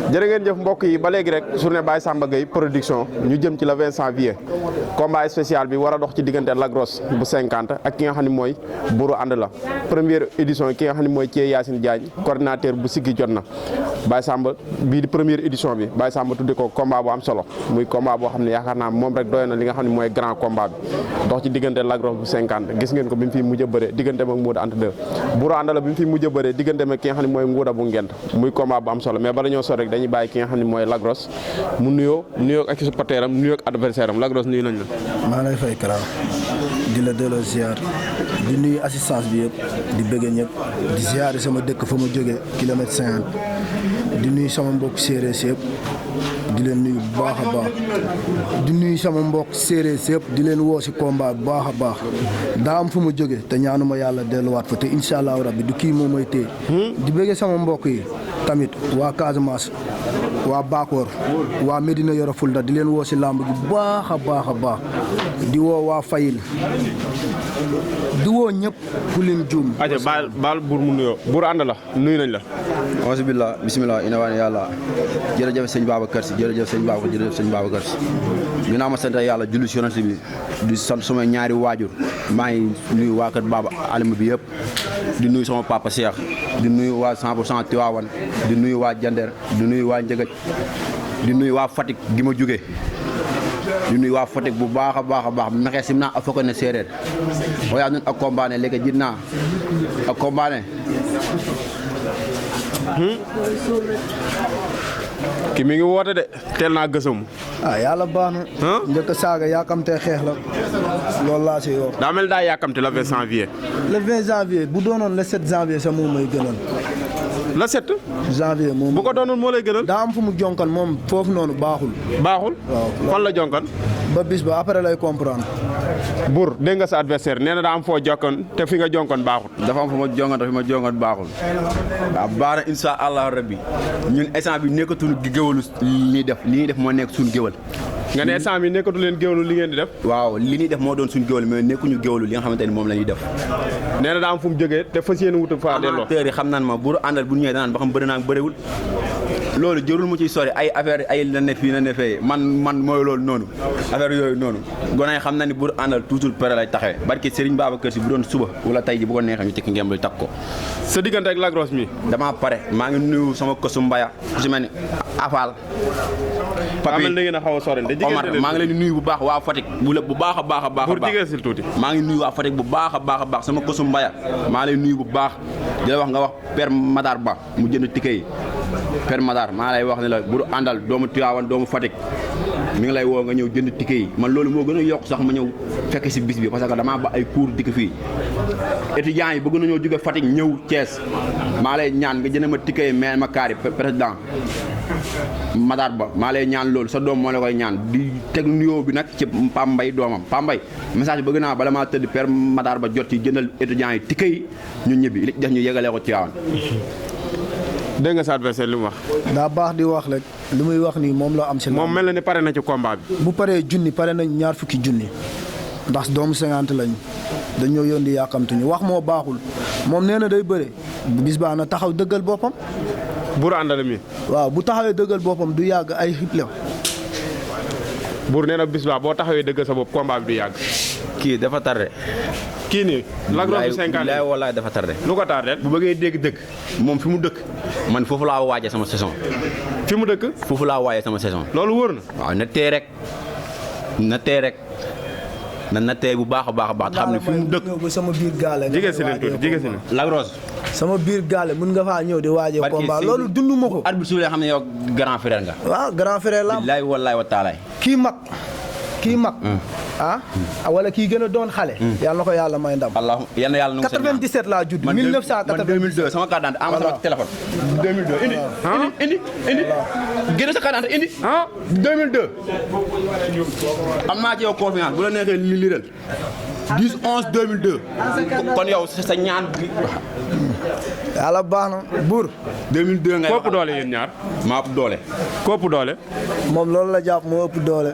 jërë ngeen jëf mbokk yi ba léegi rek journée Baye Samba Gueye production ñu jëm ci le 20 janvier combat spécial bi war a dox ci diggante Lac Rose bu 50 ak ki nga xam ne mooy Bourou ànd la première édition ki nga xam ne mooy Thié Yacine Diagne coordinateur bu Siggi jot na Baye Samba bii di première édition bi Baye Samba tudde ko combat bu am solo muy combat boo xam ne yaakaar naa moom rek doy na li nga xam ne mooy grand combat bi dox ci diggante Lac Rose bu 50 gis ngeen ko bi mu fi mujj a bëre diggante ak Modou Anta 2 Bourou ànd la bi mu fi mujj a bëre diggante ak ki nga xam ne mooy Ngouda bu Ngent muy combat bu am solo mais bala ñoo sori rek dañuy bàyyi ki nga xam ne mooy Lac Rose mu nuyoo ak supporter am nuyoo ak adversaire am Lac Rose nuyu nañ la. maa lay fay Kara di la delloo ziar di nuyu assistance bi yëpp di bëggee ñëpp di ziar sama dëkk fa ma jógee kilomètre 50 di nuyu sama mbokk séeréer si yëpp di leen nuyu bu baax a baax di nuyu sama mbokk séeréer si yëpp di leen woo si combat bu baax a baax daa am fu ma jógee te ñaanuma yàlla delluwaat fa te incha allahu rabbi du kii moom mooy téye di bëggee sama mbokk yi tamit waa Casamance waa Bakor waa Medina Yoro Fulda di leen woo si làmb gi baax a baax a baax di woo waa Fayil di woo ñëpp ku lim juum. aja baal buur mu nuyoo Bourou ànd la nuyu nañ la. auzu billah bismillah ina waan yàlla jërëjëf sëñ Babacar Si jërëjëf sëñ Babacar Si ginnaaw ma sant yàlla julli si yonent bi di sant sama ñaari waajur maa ngi nuyu waa kër Baba Alima bi yëpp di nuyu sama papa Cheikh di nuyu waa 100% Tivaouane di nuyu waa Jander di nuyu waa Njëgëj di nuyu waa Fatick gi ma jóge di nuyu waa Fatick bu baax a baax maxee sim naa a foko ne séeréer oya nun a combat ne léegi jid naa a combat ne ki mi ngi woote de teel naa gësam. yàlla baax na. njëkk a saaga yaakamtee xeex la loolu laa si yor. daa mel daa yaakamte le 20 janvier. le 20 janvier bu doonoon le 7 janvier sax moom may gënal. le 7. janvier moom bu ko doonoon moo lay gënal. daa am fu mu jonkan moom foofu noonu baaxul. baaxul. waaw fan la jonkan. ba bis ba après lay comprendre. Bour dégg nga sa adversaire nee na daa am foo jokkoon te fi nga jonkoon baaxul. dafa am fu ma jongoon te fi ma jongoon baaxul waaw baax na insha allahu rabbi ñun instant bi nekkatuñu géwalu li ñuy def moo nekk suñu géwal. nga ne instant bi nekkatu leen géwalu li ngeen di def. waaw li ñuy def moo doon suñu géwal mais nekkuñu géwalu li nga xamante ni moom la ñuy def. nee na daa am fu mu jógee te fas yéene wutu faa delloo. amateurs yi xam naan ma Bourou àndal bu ñëwee danaan ba xam bëri naa bëriwul loolu jërul mu ciy sori ay affaire ay la ne fii na ne fee man mooy loolu noonu affaire yooyu noonu gone yi xam na ni Bourou àndal toujours pare lay taxawee barki Serigne Babacar Si bu doon suba wala tey ji bu ko neexee ñu tekki ngeen lu takk ko. sa diggante ak Lac Rose mi. damaa pare maa ngi nuyu sama kosu mbaya ku si mel ni Afal. Papi da ngeen a xaw a sori de Omar maa ngi leen di nuyu bu baax waa Fatick bu baax a baax. pour jigéen sil tuuti. maa ngi nuyu waa Fatick bu baax a baax sama kosu mbaya maa lay nuyu bu baax di la wax nga wax Père Matar Ba mu jënd ticket yi Père Matar maa lay wax ne la Bourou àndal doomu Tivaouane doomu Fatick mi ngi lay woo nga ñëw jënd ticket yi man loolu moo gën a yokk sax ma ñëw fekk si bis bi parce que damaa ba ay cours dikk fii étudiants yi bëgg nañoo jóge Fatick ñëw Thiès maa lay ñaan nga jënd ma ticket yi mais ma kaari président Matar Ba maa lay ñaan loolu sa doom moo la koy ñaan di teg nuyoo bi nag ci Pam Mbaye doomam Pam Mbaye message bëgg naa bala maa tëdd Père Matar Ba jot ci jëndal étudiants yi ticket yi ñu ñibbi li def ñu yegalee ko Tivaouane. dégg nga sa adversaire li mu wax. daa baax di wax rek li muy wax nii moom la am si. moom mel na ni pare na ci combat bi. bu paree junni pare nañ 20 junni ndax doomu 50 lañ dañoo yónni yàkkamtuñu wax moo baaxul moom nee na day bëre bu bis baa na taxaw dëggal boppam. Bourou àndal mi. waaw bu taxawee dëggal boppam du yàgg ay xiple. Bour nee na bis baa boo taxawee dëggal sa bopp combat bi du yàgg. kii dafa tardé. kii nii. Lac Rose 50 laay wallaay dafa tardé. lu ko tardé. bu bëggee dégg dëgg moom fi mu dëkk man foofu laa waajee sama saison. fi mu dëkk. foofu laa waajee sama saison. loolu wóor na. waaw na tee rek na tee bu baax a baax xam ne fi mu dëkk. ba sama biir gaale. jigéen si leen tuuti jigéen si leen. Lac Rose. sama biir gaale mën nga faa ñëw di waajee combat loolu dund ma ko. at bi suulee xam ne yow grand frère nga. waaw grand frère la. billaay wallaay wa taalaay. kii mag. wala kii gën a doon xale. yàlla na ko yàlla may ndam. allah yal na yàlla nu mu 97 laa judd. 1997 man 2002 sama carte d'identité am sama téléphone. 2002 indi. génne sa carte d'identité indi. 2002. am naa ci yow confiance bu la neexee liiral. 10/11/2002 kon yow sa ñaan bi yàlla baax na buur 2002 ngay kopp doole yéen ñaar maa ëpp doole kopp doole moom loolu la jàpp moo ëpp doole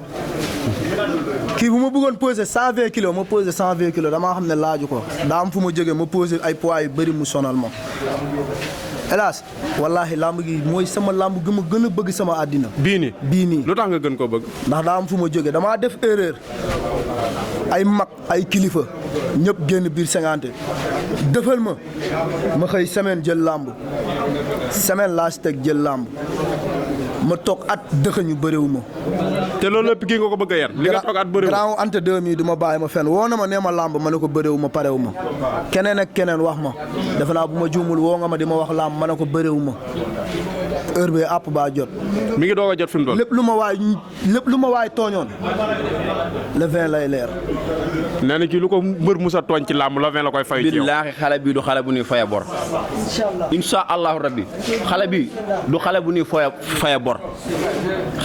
kii bu ma bëggoon peser 120 kilos ma peser 120 kilos damaa xam ne laaju ko daa am fu ma jógee ma peser ay poids yu bëri mu sonal ma hélas wallaahi lamb gi mooy sama lamb gi ma gën a bëgg sama àddina bii nii lu tax nga gën ko bëgg ndax daa am fu ma jógee damaa def erreur ay mag ay kilifa ñëpp génn biir 50 defal ma xëy semaine jël lamb semaine laa si teg jël lamb ma toog at dëxëñu bëriwu ma te loolu lépp kii nga ko bëgg a yar li nga toog at bëriwu grand ante 2000 du ma bàyyi ma fenn woo na ma nee ma lamb ma ne ko bëriwu ma parewu ma keneen ak keneen wax ma defe naa bu ma juumul woo nga ma di ma wax lamb ma ne ko bëriwu ma heure bi àpp baa jot mi ngi doog a jot fi mu doon lépp lu ma waay tooñoon le 20 lay leer nee na kii lu ko mbër musa tooñ ci làmb la 20 la koy fay ci yow billaahi xale bi du xale bu ñuy faya bor insha allahu rabbi xale bi du xale bu ñuy faya bor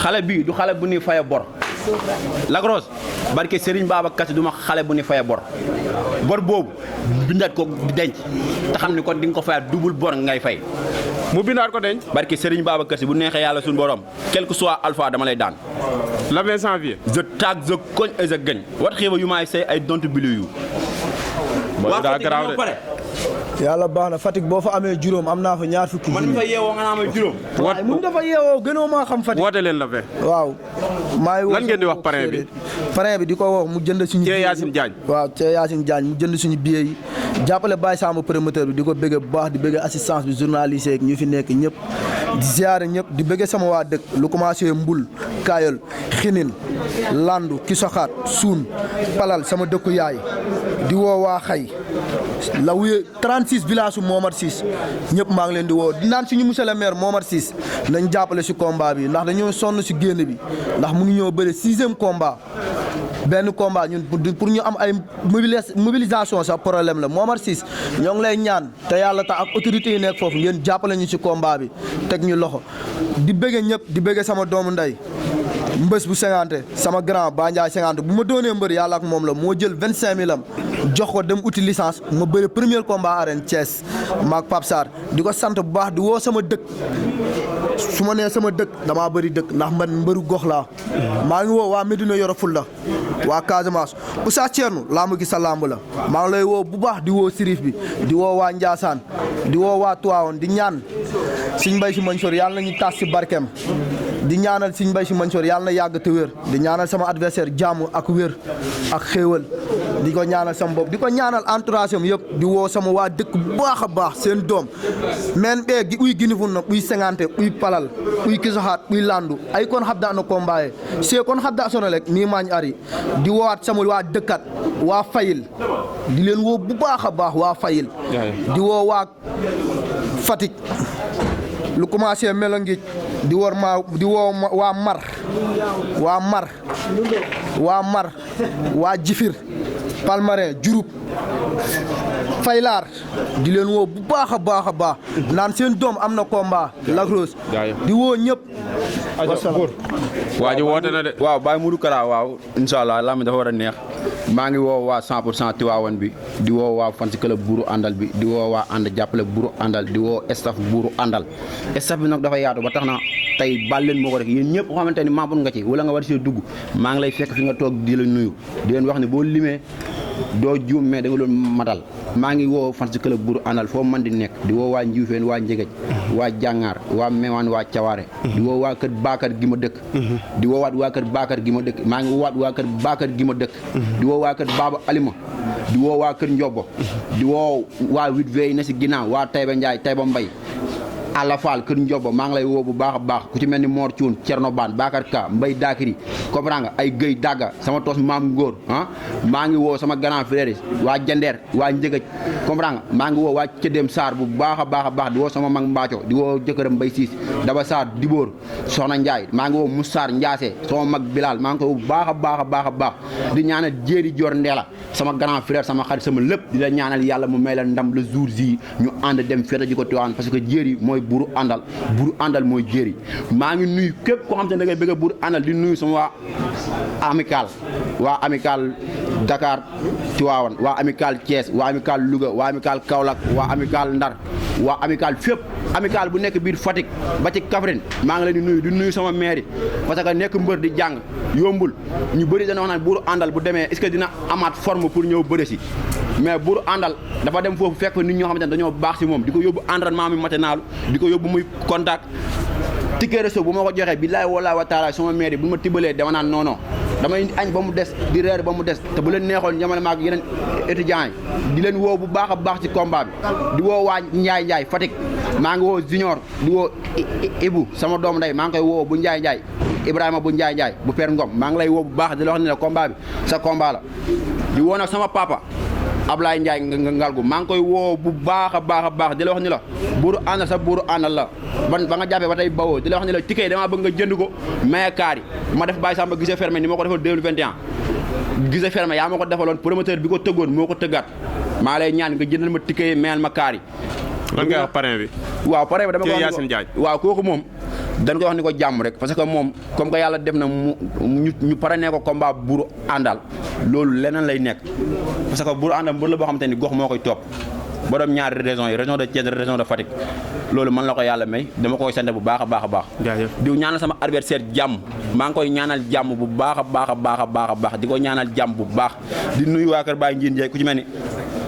xale bi du xale bu ñuy faya bor Lac Rose barke Serigne Babacar Sy du ma xale bu ñuy faya bor boobu bindaat ko di denc te xam ni kon di nga ko faya double bor ngay fay mu bindaat ko denc barke Serigne Babacar Sy bu neexee yàlla suñu borom quel que soit alpha dama lay daan le 20 janvier je tag je cogne et je gagne what xiiba you might say I don't believe you waa daa garaaw de yàlla baax na Fatick boo fa amee juróom am naa fa ñaar fukki man mi fa yeewoo nga naa may juróom waaye mun nga fa yeewoo gënoo maa xam Fatick woote leen la 20 waaw maa ngi lan ngeen di wax parrain bi di ko wax mu jënd suñu Thie Yacine Diagne waaw Thie Yacine Diagne mu jënd suñu billet yi jàppale Baye Samba promoteur bi di ko bëgge bu baax di bëgge assistance bi journaliste yeeg ñu fi nekk ñëpp di ziare ñëpp di bëgge sama waa dëkk lu commencé Mbul Kayol Xinin Landu Kisoxaat Suun Palal sama dëkku yaay di woo waa Xay la wuye 36 village su Momar Ciss ñëpp maa ngi leen di woo di naan suñu monsieur le maire Momar Ciss nañ jàppale si combat bi ndax dañoo sonn si génn bi ndax mu ngi ñëw bëri 6e combat benn combat ñun pour ñu am ay mobilisation sax problème la Momar Ciss ñoo ngi lay ñaan te yàlla tax ak autorités yi nekk foofu ngeen jàppale ñu si combat bi teg ñu loxo di bëgge ñëpp di bëgge sama doomu ndey mbës bu 50 sama grand Ba Ndiaye 50 bu ma doonee mbër yàlla ak moom la moo jël 25000 am jox ko dem uti licence ma bëri premier combat arène Thiès maak Pape Sarr di ko sant bu baax di woo sama dëkk su ma nee sama dëkk damaa bëri dëkk ndax man mbëru gox laa maa ngi woo waa Medina Yoro Fula waa Casamance Oussa Thierno lamb gi sa lamb la maa ngi lay woo bu baax di woo Sirif bi di woo waa Ndiassane di woo waa Tuwaawoon di ñaan Serigne Mbaye Sy Mansour yàlla nañu tas si barkeem di ñaanal Serigne Mbaye Sy Mansour yàlla na yàgg te wér di ñaanal sama adversaire jàmm ak wér ak xéewal di ko ñaanal sama bopp di ko ñaanal entourage am yëpp di woo sama waa dëkk bu baax a baax seen doom men ɓe ɓuy ginifun no ɓuy 50 ɓuy palal ɓuy kisohat ɓuy landu ay kon habda no combat e se kon habda sono lek ni mañ ari di woowaat sama waa dëkkat waa Fayil di leen woo bu baax a baax waa Fayil di woo waa Fatick lu commencé Melongij di woo waa Mar waa Jifir Palmarin Diouroup Faylar di leen woo bu baax a baax a baax naan seen doom am na combat Lac Rose di woo ñëpp waa ji woote na de waaw Baye Modou Kara waaw incha allah lamb dafa war a neex maa ngi woo waa 100% Tivaouane bi di woo waa fan si club buuru àndal bi di woo waa ànd jàppale buuru àndal di woo staff buuru àndal staff bi nag dafa yaatu ba tax na tey bal leen moo ko rek yéen ñëpp xamante ni membre nga ci wala nga war see dugg maa ngi lay fekk fi nga toog di la nuyu di leen wax ne boo limee doo juum mais da nga doon matal maa ngi woo fan si club buuru àndal foo man di nekk di woo waa Njuufeen waa Njegej waa Jàngaar waa Mewaan waa Cawaare di woo waa kër Bakar gi ma dëkk di woowaat waa kër Bakar gi ma dëkk maa ngi woowaat waa kër Bakar gi ma dëkk di woo waa kër Baba Alima di woo waa kër Ndiobo di woo waa 8V yi ne si ginnaaw waa Taïba Ndiaye Taïba Mbay Alla Fall kër Ndiobo maa ngi lay woo bu baax a baax ku ci mel ni Mor Thioune Thierno Bane Bakar Ka Mbay Dakiri comprends nga ay Guèye Dagga sama toos maam Ngóor ah maa ngi woo sama grand frère waa Jandeer waa Njëgëj comprends nga maa ngi woo waa Cëddeem Sarr bu baax a baax di woo sama mag Mbaaco di woo jëkkëram Mbay Siis Daba Sarr Dibóor Soxna Ndiaye maa ngi woo Moussar Ndiaase sama mag Bilal maa ngi ko bu baax a baax di ñaanal Jéeri Joor Ndeela sama grand frère sama xarit sama lépp di la ñaanal yàlla mu may la ndam le jour ji ñu ànd dem fête ji ko Tiwaawan parce que Jéeri mooy buru àndal mooy Jéeri maa ngi nuyu képp koo xam te ne da ngay bëgg a buru àndal di nuyu sama waa amical Dakar Tivaouane waa amical Thiès waa amical Louga waa amical Kaolack waa amical Ndar waa amical fépp amical bu nekk biir Fatick ba ci Kaffrine maa ngi leen di nuyu sama maire parce que nekk mbër di jàng yombul ñu bëri dana wax naan buuru àndal bu demee est-ce que dina amaat forme pour ñëw bëre si mais buuru àndal dafa dem foofu fekk nit ñoo xamante ne dañoo baax si moom di ko yóbbu entraînement mi matinalu di ko yóbbu muy contact ticket resto bu ma ko joxee billaay wallaahi wa taala sama maire bu ma tibbalee dama naan non damay indi añ ba mu des di reer ba mu des te bu leen neexoon ñamale maag yeneen étudiants yi di leen woo bu baax a baax ci combat bi di woo waa Njaay Fatick maa ngi woo Junior di woo Ibu sama doom nday maa ngi koy woo bu Njaay Ibrahima bu Njaay bu Père Ngom maa ngi lay woo bu baax di la wax ne la combat bi sa combat la di woo nag sama papa Ablaye Ndiaye ngalgu maa ngi koy woo bu baax a baax di la wax ni la buuru àndal sa buuru àndal la ba nga jàppee ba tey bawoo di la wax ni la ticket damaa bëgg nga jënd ko maye kaar yi ma def Baye Samba gisee fermé ni ma ko defal 2021 gisee fermé yaa ma ko defaloon promoteur bi ko tëggoon moo ko tëggaat maa lay ñaan nga jëndal ma ticket yi mayal ma kaar yi. lan ngay wax parrain bi. waaw parrain bi dama ko wax Yacine Diagne. waaw kooku moom dañ koy wax ni ko jàmm rek parce que moom comme que yàlla def na ñu parrainé ko combat buuru àndal loolu leneen lay nekk parce que buuru àndal mbër la boo xamante ni gox moo koy topp borom ñaari régions yi région de Thiès région de Fatick loolu man la ko yàlla may dama koy sant bu baax a baax. jaajëf di ñaanal sama adversaire jàmm maa ngi koy ñaanal jàmm bu baax a baax di ko ñaanal jàmm bu baax di nuyu waa kër Baye Ndiène Ndiaye ku ci mel ni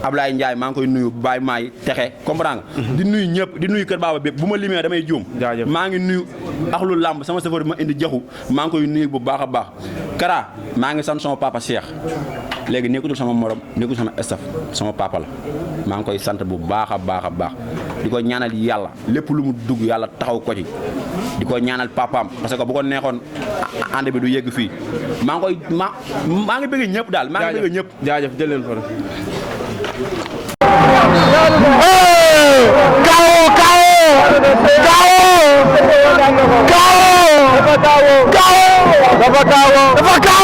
Ablaye Ndiaye maa ngi koy nuyu Baye Maay Texe comprendre nga. di nuyu ñëpp di nuyu kër Baba bépp bu ma limee damay juum. jaajëf maa ngi nuyu axlu làmb sama safar bi ma indi jaxu maa ngi koy nuyu bu baax a baax Kara maa ngi sant sama papa Cheikh léegi nekkutul sama morom nekkutul sama staff sama papa la maa ngi koy sant bu baax a baax di ko ñaanal yàlla lépp lu mu dugg yàlla taxaw ko ci di ko ñaanal papaam parce que bu ko neexoon ànd bi du yegg fii maa ngi bëgg ñëpp daal maa ngi bëgg ñëpp. jaajëf jël leen fa. Dafa